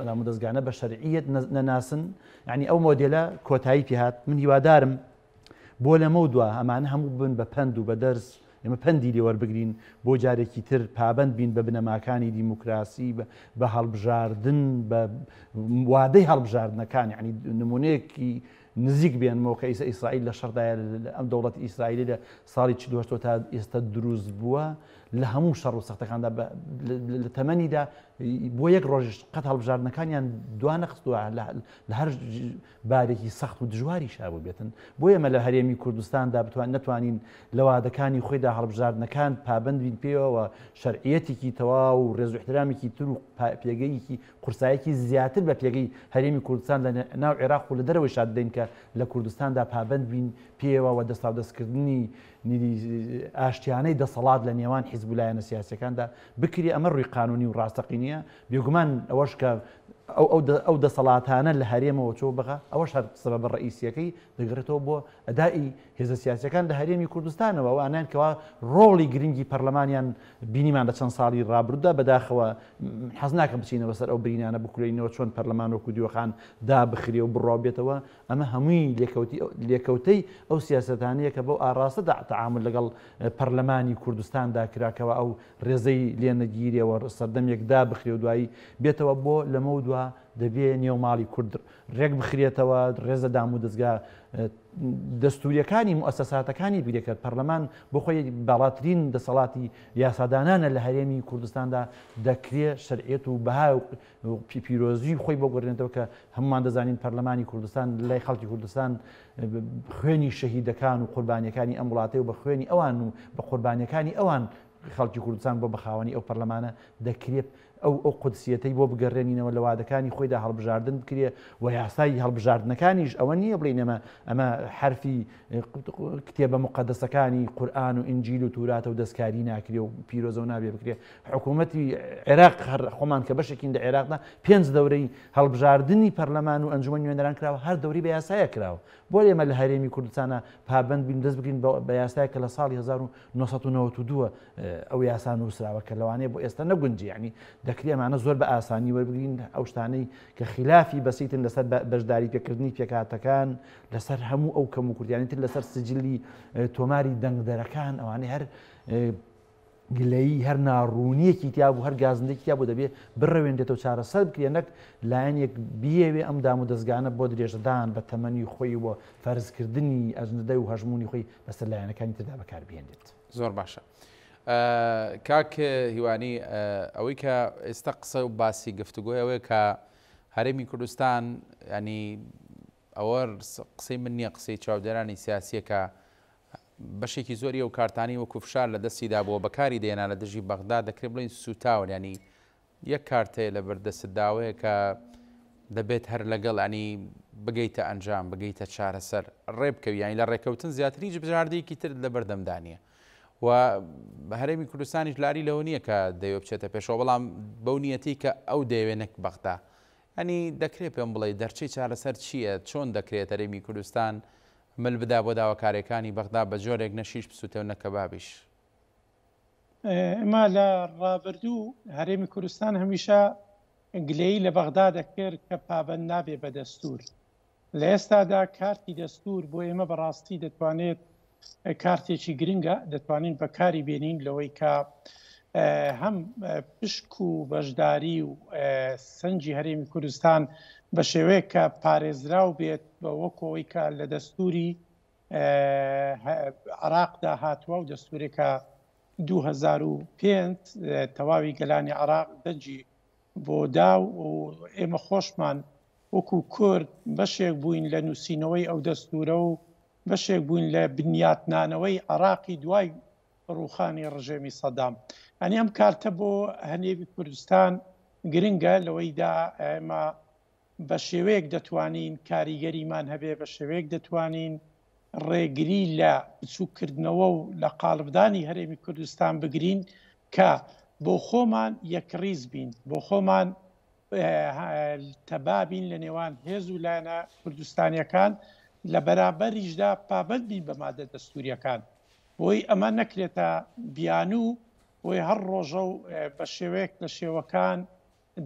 دامودەزگانە بە شەرعیەت نەناسن یعنی ئەو مۆدێلە کۆتایی پێهات من هیوادارم بۆ لەمە و دوا ئەمانە هەموو بن بە پەند و بە دەرس ئێمە پەندی لێوەربگرین بۆ جارێکی تر پابند بین بە بنەماکانی دیموکراسی بە هەڵبژاردن بە وادەی هەڵبژاردنەکان یعنی نمونەیەکی نزیک بێنمەوە کە ئیستا ئیسرائیل لە شەڕدایە ئەم دەوڵەتی ئیسرائیلی لە ساڵی 48 تا ئێستا دروست بووە لە هەموو شەڕ و سەختەکاندا لە تەمەنیدا بۆ یەک ڕۆژ قەت هەڵبژاردنەکانیان دوا نەخستووە لە هەر بارێکی سەخت و دژواری شابوو بێتن بۆ ئێمە لە هەرێمی کوردستاندا بتوان نەتوانین لە وادەکانی خۆیدا هەڵبژاردنەکان پابند بین پێوە شەرعیەتێکی تەواو و ڕێز و احترامێکی تر و پێگەیەکی قورسایەکی زیاتر بە پێگەی هەرێمی کوردستان لە ناو عێراق و لە دەرەوەی شاد بدەین کە لە کوردستاندا پابەند بین پێیەوە و دەستاودەستکردنی ئاشتیانەی دەسەڵات لە نێوان حیزب و لایەنە سیاسیەکاندا بکرێ ئەمە ڕووی قانونی و ڕاستەقینەیە بێگومان ئەوەش کە ئەو دەسەڵاتانە لە هەرێمەوە چۆ بەغا ئەوەش هەر سەبەبە ڕئیسیەکەی دەگەڕێتەوە بۆ ئەدائی هێزە سیاسیەکان لە هەرێمی کوردستانەوە ئەوانەیان کەوا ڕۆڵی گرنگی پەرلەمانیان بینیمان لە چەند ساڵی ڕابردوودا بەداخەوە حەز ناکەم بچینەوە سەر ئەو برینانە بکولێنەوە چۆن پەرلەمان وەکو دیوەخان دابخرێ و بڕاو بێتەوە ئەمە هەمووی لێکەوتی لێکەوتەی ئەو سیاسەتانەیە کە بەو ئاڕاستەدا تەعامل لەگەڵ پەرلەمانی کوردستاندا کراکەوە ئەو ڕێزەی لێ نەگیرێەوە سەردەمێک دابخرێ و دوایی بێتەوە بۆ لەمە و دوا دەبێ نێو ماڵی کورد ڕێک بخرێتەوە، ڕێز لە دامودەزگا دەستوریەکانی موئەسەساتەکانی بگرێت کە پەرلەمان بۆ خۆی باڵاترین دەسەڵاتی یاسادانانە لە هەرێمی کوردستاندا دەکرێ شەرعیەت و بەها و پیرۆزی خۆی بۆ گەڕێنێتەوە کە هەمومان دەزانین پەرلەمانی کوردستان لای خەڵکی کوردستان خوێنی شەهیدەکان و قوربانیەکانی ئەم وڵاتەی و بە خوێنی ئەوان و بە قوربانیەکانی ئەوان خەڵکی کوردستان بۆ بەخاوەنی ئەو پەرلەمانە دەکرێت ئەو ئەو قودسیەتەی بۆ بگەڕێنینەوە لە وادەکانی خۆیدا هەڵبژاردن بکرێ و یاسای هەڵبژاردنەکانیش ئەوە نییە بڵێین ئەمە ئەمە حەرفی کتێبە موقەدەسەکانی قورئان و ئینجیل و توراتە و دەستکاری ناکرێ و پیرۆزە و نابێ بکرێ حکوومەتی عێراق هەر خۆمان کە بەشێکین لە عێراقدا پێنج دەورەی هەڵبژاردنی پەرلەمان و ئەنجومەن نوێنەران کراوە هەر دەوری بە یاسایە کراوە بۆ ئێمە لە هەرێمی کوردستانە پابند بین دەست بگرین بە یاسایە کە لە ساڵی 1992 ئەو یاسا نووسراوە کە لەوانەیە بۆ ئێستا نەگونجێ یعنی دەکرێ ئەمانە زۆر بە ئاسانی وەربگرین ئەو شتانەی کە خلافی بەسیتن لەسەر بەشداری پێکردنی پێکهاتەکان لەسەر هەموو ئەو کەم و کورتیانی تر لەسەر سجلی تۆماری دەنگدەرەکان ئەوانەی هەر گلەیی هەر ناڕوونیەکی تیا بوو هەر گازندێکی تیا بوو دەبێ بڕەوێنرێتەوە چارەسەر بکرێ نەک لایەنێک بیەوێ ئەم دام و دەستگانە بۆ درێژەدان بە تەمەنی خۆی و فەرزکردنی ئەجندەی و هەژموونی خۆی بەسەر لایەنەکانی تردا بەکاربهێنێت. زۆر باشە کاک هیوانی ئەوەی کە ئێستا قسە و باسی گفتوگۆی ئەوەیە کە هەرێمی کوردستان ینی ئەوە قسەی من نییە قسەی چاودێرانی سیاسیە کە بەشێکی زۆری ئەو کارتانەی وەکو فشار لە دەستیدا بووە بەکاری دێنا لە دژی بەغدا دەکرێت بڵێین سووتاون ینی یەک کارت هەیە لەبەر دەستت داوەیە کە دەبێت هەر لەگەڵ ینی بگەیتە ئەنجام بگەیتە چارەسەر ڕێ بکەوی یانی لە ڕێکەوتن زیاتر هیچ بژاردەیەکی ترت لەبەردەمدا نییە و هەرێمی کوردستانیش لاری لەوە نییە کە دەیەوێت بچێتە پێشەوە بەڵام بەو نیەتی کە ئەو دەیەوێت نەک بەغدا ئەنی دەکرێت پێم بڵێ دەرچەی چارەسەر چییە چۆن دەکرێت هەرێمی کوردستان مل بدا بۆ داواکاریەکانی بەغدا بە جۆرێک نە شیش بسوتێ و نە کەبابیش. ئێمە لە ڕابردوو هەرێمی کوردستان هەمیشە گلەیی لە بەغدا دەکرد کە پابەند نابێ بە دەستوور. لە ئێستادا کارتی دەستوور بۆ ئێمە بەڕاستی دەتوانێت کارتێکی گرنگە، دەتوانین بەکاری بێنین لەوەی کە هەم پشک و بەشداری و سەنگی هەرێمی کوردستان بە شێوەیەک کە پارێزراو بێت بە وەکەوەی کە لە دەستوری عراقدا هاتووە و دەستورێکە 2005 تەواوی گەلانی عراق دەنگی بۆ دا و ئێمە خۆشمان وەکو کورد بەشێک بووین لە نووسینەوەی ئەو دەستورە و بەشێک بووین لە بنیاتنانەوەی عراقی دوای ڕووخانی ڕژێمی سەدام. یانی ئەم کارتە بۆ هەنێوی کوردستان گرنگە لەوەیدا ئێمە بە شێوەیەک دەتوانین کاریگەریمان هەبێ، بە شێوەیەک دەتوانین ڕێگری لە بچووککردنەوە و لە قاڵبدانی هەرێمی کوردستان بگرین کە بۆ خۆمان یەکڕیز بین، بۆ خۆمان تەبا بین لە نێوان هێز و لایەنە کوردستانیەکان، لە بەرامبەریشدا پابەند بین بە مادە دەستوریەکان. بۆی ئەمە نەکرێتە بیانوو بۆی هەر ڕۆژە و بە شێوەیەک لە شێوەکان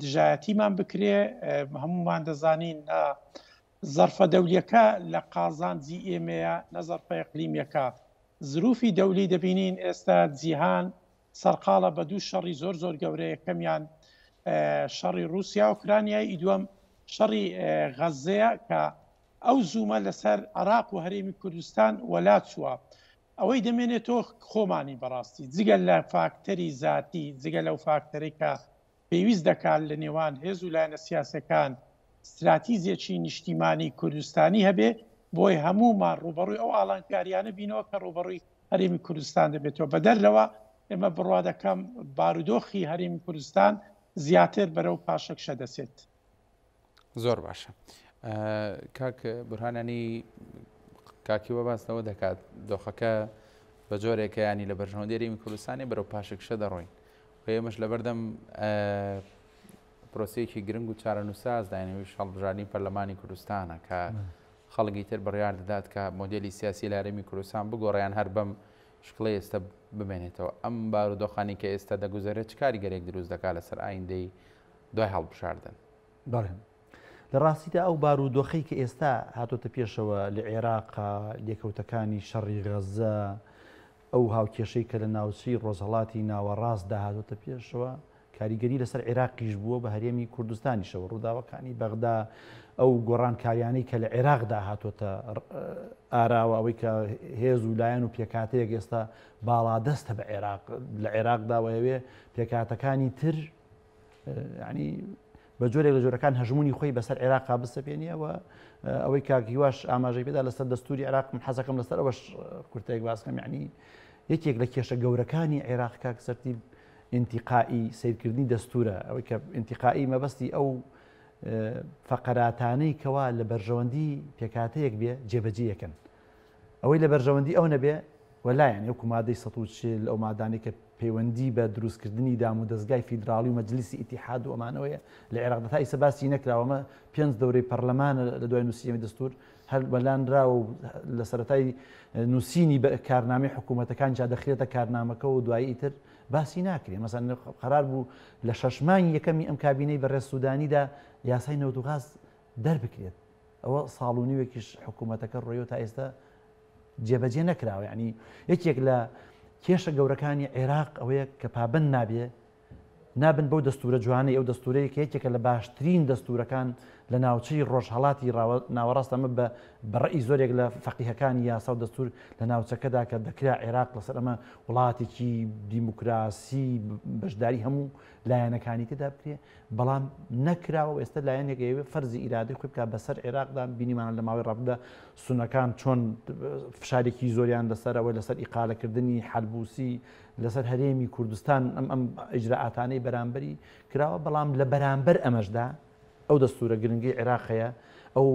دژایەتیمان بکرێ. هەمومان دەزانین نە زەرفە دەولیەکە لە قازانجی ئێمەیە نە زەرفە ئیقلیمیەکە. زروفی دەولی دەبینین ئێستا جیهان سەرقاڵە بە دوو شەڕی زۆر زۆر گەورە، یەکەمیان شەڕی ڕووسیا و ئۆکرانیای، ئی دووەم شەڕی غەززەیە کە ئەو زوومە لەسەر عێراق و هەرێمی کوردستان وەلا چووە. ئەوەی دەمێنێتەوە خۆمانین بەڕاستی، جگە لە فاکتەری زاتی، جگە لەو فاکتەرەی کە پێویست دەکات لە نێوان هێز و لایەنە سیاسەکان ستراتیزێکی نیشتیمانی کوردستانی هەبێ بۆی هەموومان ڕووبەڕووی ئەو ئاڵانکاریانە بینەوە کە ڕووبەڕووی هەرێمی کوردستان دەبێتەوە. بەدەر لەوە ئێمە بڕوا دەکەم بارودۆخی هەرێمی کوردستان زیاتر بەرەو پاشەکشە دەچێت. زۆر باشە کاک بورهانانی کاکیوە باس لەوە دەکات دۆخەکە بە جۆرێکە ینی لە بەرژەوەندی هەرێمی کوردستانی بەرەو پاشەکشە دەڕۆین و ئێمەش لەبەردەم پرۆسەیەکی گرنگ و چارەنووساز داینەویش هەڵبژاردنی پەرلەمانی کوردستانە کە خەڵکی تر بڕیار دەدات کە مۆدێلی سیاسی لە هەرێمی کوردستان بگۆڕیان هەر بەم شکڵی ئێستا بمێنێتەوە ئەم بارودۆخانی کە ئێستا دەگوزەرێت چ کاریگەرێک دروست دەکات لەسەر ئایندەی دوای هەڵبژاردن؟ بەڵێ لە ڕاستیدا ئەو بارودۆخەی کە ئێستا هاتۆتە پێشەوە لە عێراق، لێکەوتەکانی شەڕی غەززە، ئەو هاوکێشەی کە لە ناوچەی ڕۆژهەڵاتی ناوەڕاستدا هاتۆتە پێشەوە، کاریگەری لەسەر عێراقیش بووە بە هەرێمی کوردستانیشەوە، ڕووداوەکانی بەغدا، ئەو گۆڕانکاریانەی کە لە عێراقدا هاتۆتە ئاراوە، ئەوەی کە هێز و لایەن و پێکهاتەیەک ئێستا باڵادەستە بە عێراق لە عێراقدا و ئەیەوێ پێکهاتەکانی تر ینی بە جۆرێک لە جۆرەکان هەژمونی خۆی بەسەر عێراقا بسەپێنیەوە ئەوەی کاک هیواش ئاماژەی پێدا لەسەر دەستوری عێراق من حەزەکەم لەسەر ئەوەش کورتێک باسکەم یعنی یەکێک لە کێشە گەورەکانی عێراق کاک سەرتیب ئینتیقائی سیرکردنی دەستورە ئەوەی کە ئینتیقائی مەبەستی ئەو فەقەراتانەی کەوا لە بەرژەوەندی پێکاتەیەک بێ جێبەجێیەکەن ئەوەی لە بەرژەوەندی ئەو نەبێ وەلایان وەکو مادەی 140 ئەو مادانەی کە پەیوەندی بە دروستکردنی دام و دەزگای فیدراڵی و مەجلیسی ئیتیحاد و ئەمانەوەیە لە عێراقدا تا ئیسە باسی نەکراوە ئەمە پێنج دەورەی پەرلەمانە لە دوای نووسینی دەستور هەر وەلانراوە و لە سەرەتای نووسینی بە کارنامەی حکوومەتەکان جا دەخرێتە کارنامەکە و دوایی ئیتر باسی ناکرێ مەسەن قەرار بوو لە شەش مانگی یەکەمی ئەم کابینەی بەڕێز سوودانیدا یاسای نەوت و غاز دەربکرێت ئەوە ساڵ و نیوێکیش حکوومەتەکە ڕۆیەوە تا ئێستا جێبەجێ نەکراوە یعنی یەکێک لە کێشە گەورەکانی عێراق ئەوەیە کە پابند نابێ نابن بەو دەستورە جوانەی ئەو دەستورەیە کە یەکێکە لە باشترین دەستورەکان لە ناوچەی ڕۆژهەڵاتی ناوەڕاست ئەمە بە بە ڕەئی زۆرێک لە فەقیهەکانی یاسا و دەستور لە ناوچەکەدا کە دەکرا عێراق لەسەر ئەمە وڵاتێکی دیموکراسی بەشداری هەموو لایەنەکانی تێدا بکرێ بەڵام نەکراوە و ئێستا لایەنێک ئەیەوێ فەرزی ئیرادەی خۆی بکات بەسەر عێراقدا. بینیمانە لە ماوەی ڕابردوودا سوننەکان چۆن فشارێکی زۆریان لەسەر ئەوەی لەسەر ئیقالەکردنی حەلبوسی لەسەر هەرێمی کوردستان ئەم ئەم ئیجرائاتانەی بەرامبەری کراوە، بەڵام لە بەرامبەر ئەمەشدا ئەو دەستورە گرنگەی عێراق هەیە، ئەو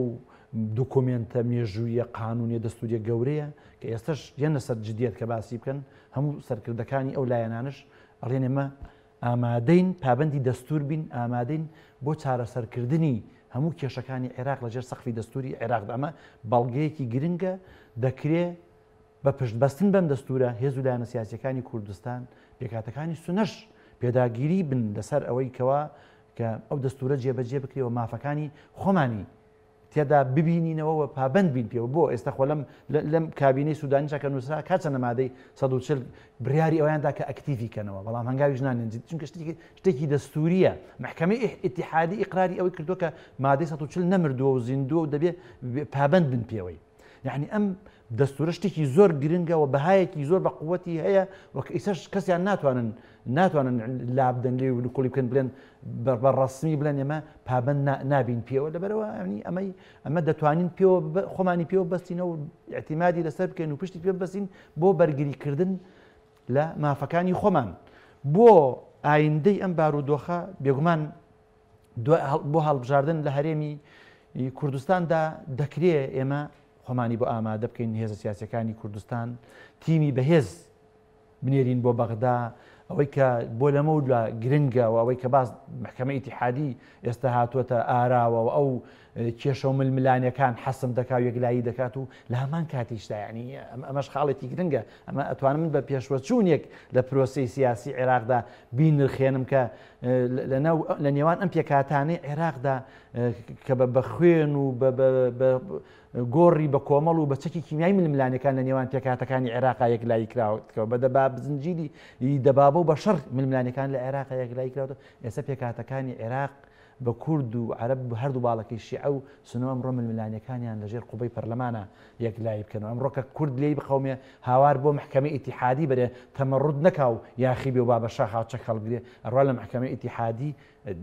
دوکۆمێنتە مێژوویە قانونیە دەستوریە گەورەیە کە ئێستش دێنە سەر جدیەت کە باسی بکەن، هەموو سەرکردەکانی ئەو لایەنانش ئەڵێن ئێمە ئامادەین پابەندی دەستور بین، ئامادەین بۆ چارەسەرکردنی هەموو کێشەکانی عێراق لەژێر سەقفی دەستوری عێراقدا. ئەمە بەڵگەیەکی گرنگە، دەکرێ بە پشتبەستن بەم دەستورە هێز و لایەنە سیاسیەکانی کوردستان، پێکهاتەکانی سونەش پێداگیری بن لەسەر ئەوەی کەوا کە ئەو دەستورە جێبەجێ بکرێ و مافەکانی خۆمانی تێدا ببینینەوە و پابەند بین پێوە. بۆ ئێستا خۆ لەم لەم کابینەی سودانیشا کە نووسرا کا چەندە مادەی 140 بڕیاری ئەویان دا کە ئەکتیڤی کەنەوە، بەڵام هەنگاویش نانێن جدی، چونکە شتێکی شتێکی دەستوریە. مەحکەمەی ئیتیحادی ئیقراری ئەوەی کردووە کە مادەی 140 نەمردووە و زیندووە و دەبێ پابەند بن پێوەی. یعنی ئەم دەستورە شتێکی زۆر گرنگە و بەهایەکی زۆر بە قووەتی هەیە و ئیسەش کەسیان ناتوانن ناتوانن لابدەن لێ و نکۆڵی بکەن بڵێن بە ڕەسمی بڵێن ئێمە پابەند نابین پێوە. لەبەرەوە ئەمنی ئەمەی ئەمە دەتوانین پێوە خۆمانی پێوە بەستینەوە و اعتیمادی لەسەر بکەین و پشتی پێ بەستین بۆ بەرگریکردن لە مافەکانی خۆمان بۆ ئایندەی ئەم بارودۆخە. بێگومان بۆ هەڵبژاردن لە هەرێمی کوردستاندا دەکرێ ئێمە خۆمانی بۆ ئامادە بکەین، هێزە سیاسەکانی کوردستان تیمی بەهێز بنێرین بۆ بەغدا. ئەوەی کە بۆ لەمە و گرنگە و ئەوەی کە باس محکمە ئیتیحادی ئێستا هاتووەتە ئاراوە و ئەو کێشە و ململانێکان حەسم دەکا و یەکلایی دەکات و لە هەمان کاتیشدا یعنی ئەمەش خاڵێکی گرنگە، ئەمە ئەتوانم من بە پێشوەچوونێک لە پرۆسەی سیاسی عێراقدا بینرخێنم کە لە نێوان ئەم پێکهاتانەی عێراقدا کە بە خوێن و بە گۆڕی بە کۆمەڵ و بە چەکی کیمیایی ململانێکان لە نێوان پێکهاتەکانی عێراقا یەکلایی کراوەتەوە، بە دەباب زنجیری دەبابە و بە شەڕ ململانێکان لە عێراقا یەکلایی کراوەتەوە. ئێستا پێکهاتەکانی عێراق بە کورد و عەرەب هەردوو باڵەکەی شیعە و سوننە ئەمڕۆ ململانێکانیان لەژێر قوبەی پەرلەمانا یەکلایی بکەنەوە. ئەمڕۆ کە کورد لێی بقەومێ هاوار بۆ مەحکەمەی ئیتیحادی بەرێ، تەمەڕود نەکا و یاخی بێ و با بە شاخا چەک هەڵگرێ، ئەڕوا لە مەحکەمەی ئیتیحادی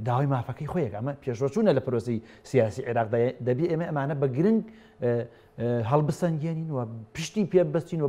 داوای مافەکەی خۆی ئەکا. ئەمە پێشوەچوونە لە پرۆسەی سیاسی عێراقدا. دەبێ ئێمە ئەمانە بە گرنگ هەڵبسەنگێنین و پشتی پێ ببەستین و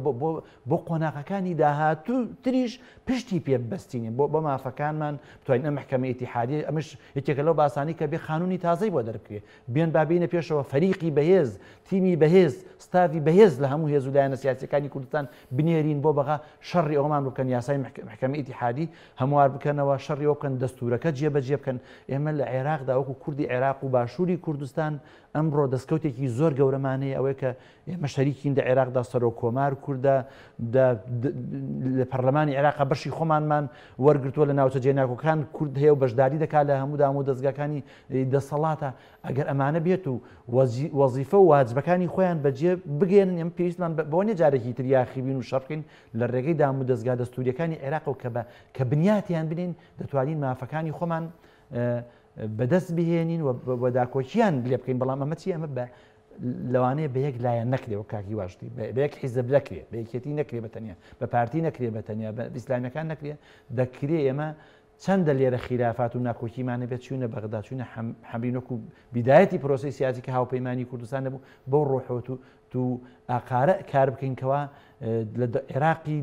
بۆ قۆناغەکانی داهاتوو تریش پشتی پێ ببەستین بۆ بۆ مافەکانمان بتوانین. ئەم مەحکەمە ئیتیحادی ئەمش یەکێکە لەو باسانی کە بێ قانونی تازەی بۆ دەربکرێ. بێن با بینە پێشەوە، فەریقی بەهێز، تیمی بەهێز، ستافی بەهێز لە هەموو هێز و لایەنە سیاسیەکانی کوردستان بنێرین بۆ بەغا، شەڕی ئەومان بکەن، یاسای مەحکەمە ئیتیحادی هەموار بکەنەوە، شەڕی ئەوە بکەن دەستورەکە جێبەجێ بکەن. ئێمە لە عێراقدا وەکو کوردی عێراق و باشووری کوردستان ئەمڕۆ دەستکەوتێکی زۆر گەورەمان هەیە، ئەوەیە کە ئێمە شەریکین لە عێراقدا، سەرۆک کۆمار کوردە، لە پەرلەمانی عێراق بەشی خۆمانمان وەرگرتووە، لە ناوچە جێناکۆکان کورد هەیە و بەشداری دەکات لە هەموو دام و دەزگاکانی دەسەڵاتە. ئەگەر ئەمانە بێت و وەزیفە و واجبەکانی خۆیان بەجێ بگەێنن، ئێمە پێویستمان بەوە نییە جارێکی تر یاخی بین و شەڕ بکەین. لە ڕێگەی دام و دەزگا دەستوریەکانی عێراقەوە کە بە کە بنیاتیان بنین دەتوانین مافەکانی خۆمان بەدەست بهێنین و داکۆکیان لێ بکەین. بەڵام ئەمە چی؟ ئەمە بە لەوانەیە بە یەک لایەن نەکرێ، وەک کاکی واشتی بە یەک حیزب نەکرێ، بە یەکێتی نەکرێ بە تەنیا، بە پارتی نەکرێ بە تەنیا، بە ئیسلامیەکان نەکرێ. دەکرێ ئێمە چەندە لێرە خیلافات و ناکۆکیمان هەبێت، چوینە بەغدا، چوینە حەمرین، وەکو بیدایەتی پرۆسەی سیاسی کە هاوپەیمانی کوردستان نەبوو، بەو ڕۆحەوە و ئاقارە کار بکەین کەوا لە عێراقی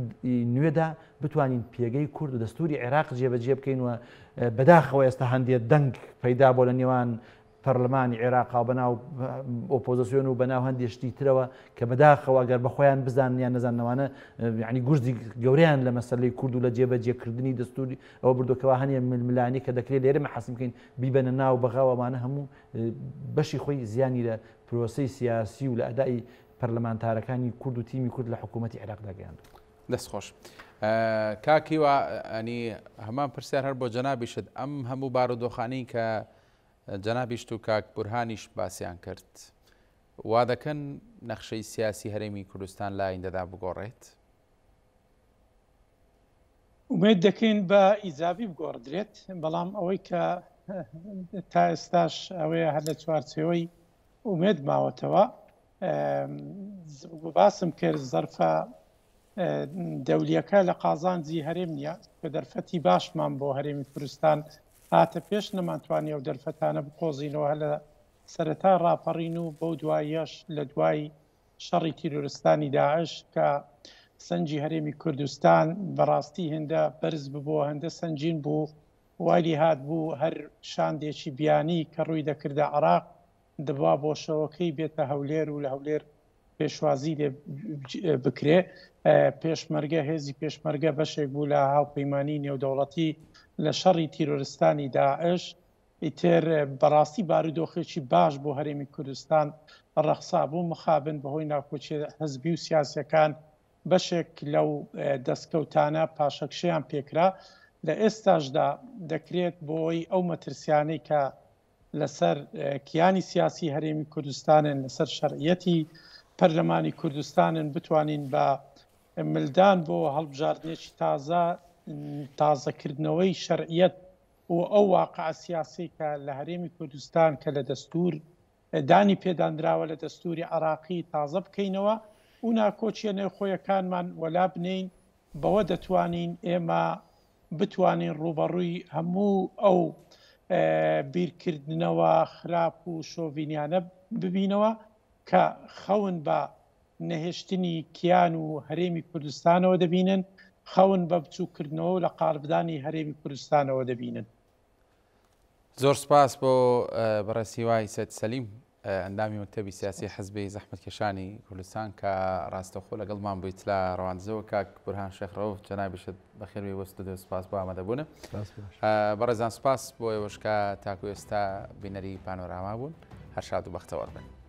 نوێدا بتوانین پێگەی کورد و دەستوری عێراق جێبەجێ بکەین. و بەداخەوە ئێستا هەندێک دەنگ پەیدا بۆ لە نێوان پەرلەمانی عێراقا و بەناو ئۆپۆزیسیۆن و بەناو هەندێک شتی ترەوە کە بەداخەوە ئەگەر بە خۆیان بزانن یان نەزاننەوانە یعنی گورزی گەورەیان لە مەسەلەی کورد و لە جێبەجێکردنی دەستوری ئەوە بردوکەوە. هەنێ ململانی کە دەکرێت لێرە مەحەسم بکەین بیبەنە ناو بەغاوەمانە هەموو بەشی خۆی زیانی لە پرۆسەی سیاسی و لە ئەدای پەرلەمانتارەکانی کورد و تیمی کورد لە حکوومەتی عێراقدا گەیاندووە. دەست خۆش کاک هیوا. ئەنی هەمان پرسیار هەر بۆ جەنابیشت، ئەم هەموو بارودۆخانەی کە جەنابیشت و کاک بورهانیش باسیان کرد وا دەکەن نەخشەی سیاسی هەرێمی کوردستان لە ئایندەدا بگۆڕێت؟ ئومێد دەکەین بە ئیجابی بگۆڕدرێت، بەڵام ئەوەی کە. تا ئێستاش ئەوەیە هەر لە چوارچێوەی ئومێد ماوەتەوە. باسم کرد زەرفە دەولیەکە لە قازانجی هەرێم نییە کە دەرفەتی باشمان بۆ هەرێمی کوردستان هاتە پێش نەمانتوانی ئەو دەرفەتانە بقۆزینەوە هەر لە سەرەتا ڕاپەڕین و بەو دواییەش لە دوای شەڕی تیرۆرستانی داعش کە سەنجی هەرێمی کوردستان بەڕاستی هێندە بەرز ببووە هەندە سەنگین بوو وای لێهات بوو هەر شاندێکی بیانی کە ڕووی دەکردە عراق دەبوا بۆ شەوەکەی بێتە هەولێر و لە هەولێر پێشوازی لێ بکرێ. پێشمەرگە، هێزی پێشمەرگە بەشێک بوو لە هاوپەیمانی نێودەوڵەتی لە شەڕی تیرۆرستانی داعش. ئیتر بەڕاستی بارودۆخێکی باش بۆ هەرێمی کوردستان ڕەخسا بوو، مخابن بەهۆی ناکۆکیە حزبی و سیاسیەکان بەشێک لەو دەستکەوتانە پاشەکشەیان پێکرا. لە ئێستاشدا دەکرێت بۆی ئەو مەترسیانەی کە لەسەر کیانی سیاسی هەرێمی کوردستانن، لەسەر شەرعیەتی پەرلەمانی کوردستانن، بتوانین بە ملدان بۆ هەڵبژاردنێکی تازە، تازەکردنەوەی شەرعیەت و ئەو واقعە سیاسی کە لە هەرێمی کوردستان کە لە دەستور دانی پێدانراوە لە دەستوری عراقی تازە بکەینەوە و ناکۆکیە نێوخۆیەکانمان وەلا بنێین، بەوە دەتوانین ئێمە بتوانین ڕووبەڕووی هەموو ئەو بیرکردنەوە خراپ و شۆڤینیانە ببینەوە کە خەون بە نەهێشتنی کیان و هەرێمی کوردستانەوە دەبینن، خەون بە بچووککردنەوە و لە قاڵبدانی هەرێمی کوردستانەوە دەبینن. زۆر سپاس بۆ بەڕێز هیوای سەید سەلیم ئەندامی مەکتەبی سیاسی حزبی زەحمەتکێشانی کوردستان کە ڕاستەوخۆ لەگەڵمان بوویت لە ڕەواندزەوە. کاک بورهان شێخ ڕەوف جەنابیشت بەخێربێی بۆ ستۆدیۆ، سپاس بۆ ئامادەبوونت. بەڕێزان سپاس بۆ ئێوەش کە تاکو ئێستا بینەری پانۆراما بوون. هەر شاد و بەختەوەر بن.